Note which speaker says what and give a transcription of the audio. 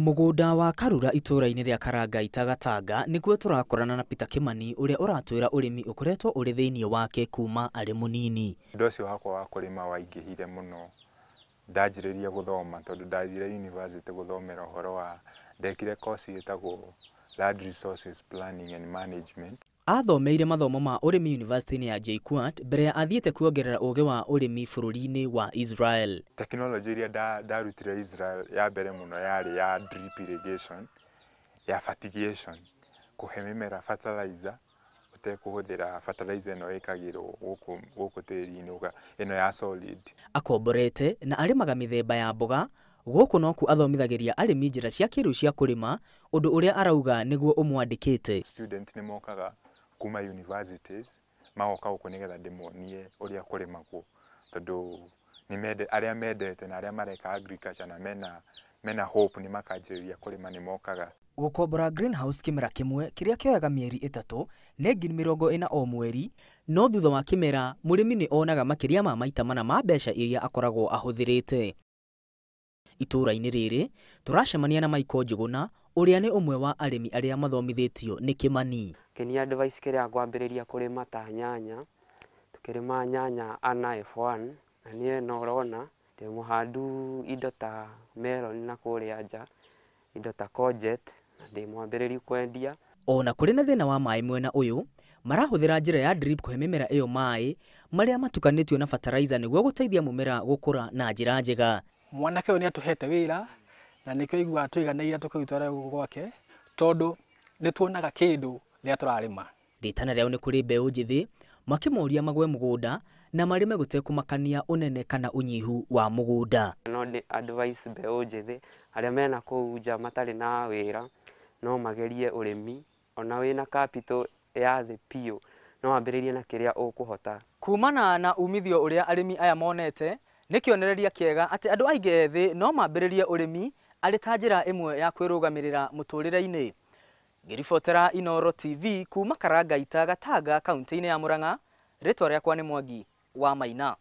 Speaker 1: Mũgũnda wa Karura itũũra-inĩ rĩa Karangaita Gatanga nĩkuo tũrakorana na Peter Kimani ũrĩa ũratwĩra ũrĩmi ũkoretwo ũrĩ thĩinĩ wake kuma arĩ mũnini.
Speaker 2: Ũndũ ũcio wakwa wa kũrĩma waingĩhire mũno ndanjĩrĩria gũthoma tondũ ndathire university gũthomera ũhoro wa ndekire course ĩtagwo Land Resources Planning and Management.
Speaker 1: Athomeire mathomo ma ũrĩmi university-inĩ ya JKUAT mbere ya athiĩte kuongerera ũgĩ wa ũrĩmi bũrũri-inĩ wa Israel.
Speaker 2: Tekinoronjĩ iria ndarutire Israel ya mbere mũno yarĩ ya drip irrigation, ya fertigation, kũhe mĩmera fertilizer ũtekũhũthĩra fertilizer ĩno ĩkagĩrwo gũkũ tĩri-inĩ ĩno ya solid.
Speaker 1: Akomborete na arĩmaga mĩthemba ya mboga. Gũkũ nokuo athomithagĩria arĩmi njĩra cia kĩrĩu cia kũrĩma, ũndũ ũrĩa arauga nĩguo ũmwandĩkĩte.
Speaker 2: Student nĩ mokaga kuma universities magoka gũkũ nĩgetha ndĩmonie ũrĩa kũrĩmagwo tondũ nĩ arĩa mendete na arĩa mareka agriculture na mena hope nĩ makanjĩrĩria kũrĩma nĩ mokaga.
Speaker 1: Gũkombora greenhouse kĩmera kĩmwe kĩrĩa kĩoyaga mĩeri 3 nĩ ngiri 40 o mweri, no thutha wa kĩmera mũrĩmi nĩ onaga makĩria ma maita 4 ma mbeca iria akoragwo ahũthĩrĩte. Itũũra-inĩ rĩrĩ tũracemania na Michael Njuguna ũrĩa nĩ ũmwe wa arĩmi arĩa mathomithĩtio nĩ Kimani.
Speaker 3: Kĩni advice kĩrĩa ngwambĩrĩria kũrĩma ta nyanya, tukĩrĩma nyanya ana F1 na niĩ no ũrona ndĩ mũhandu indo ta melon na kũrĩa nja, indo ta courgette na ndĩ mwambĩrĩri kwendia.
Speaker 1: Ona kũrĩ na thĩna wa maĩ mwena ũyũ, marahũthĩra njĩra ya drip kũhe mĩmera ĩyo maĩ marĩa matukanĩtio na fertilizer nĩguo gũteithia mũmera gũkũra na njĩra njega.
Speaker 4: Mwanake ũyũ nĩ atũhete wĩra na nĩkĩo iguaga tũiganĩire tũkĩũtwara gũkũ gwake tondũ nĩ tuonaga kĩndũ rĩrĩa tũrarĩma.
Speaker 1: Rĩtana rĩao nĩ kũrĩ mbeũ njĩthĩ makĩmoria magwe mũgũnda na marĩme gũtekũmakania ũnene kana ũnyihu wa mũgũnda.
Speaker 3: No ndĩ advice mbeũ njĩthĩ arĩa mena kũu nja matarĩ na wĩra no magerie ũrĩmi ona wĩna capital ya thĩ biũ no wambĩrĩrie na kĩrĩa ũkũhota.
Speaker 1: Kumana na umithio ũrĩa arĩmi aya monete nĩ kĩonereria kĩega atĩ andũ aingĩ ethĩ no mambĩrĩrie ũrĩmi arĩ ta njĩra ĩmwe ya kwĩrũgamĩrĩra mũtũrĩre-inĩ. Ngĩribotera Inooro TV kuma Karangaita Gatanga kaunti-inĩ ya Murang'a, rĩtwa rĩakwa nĩ Mwangi wa Maina.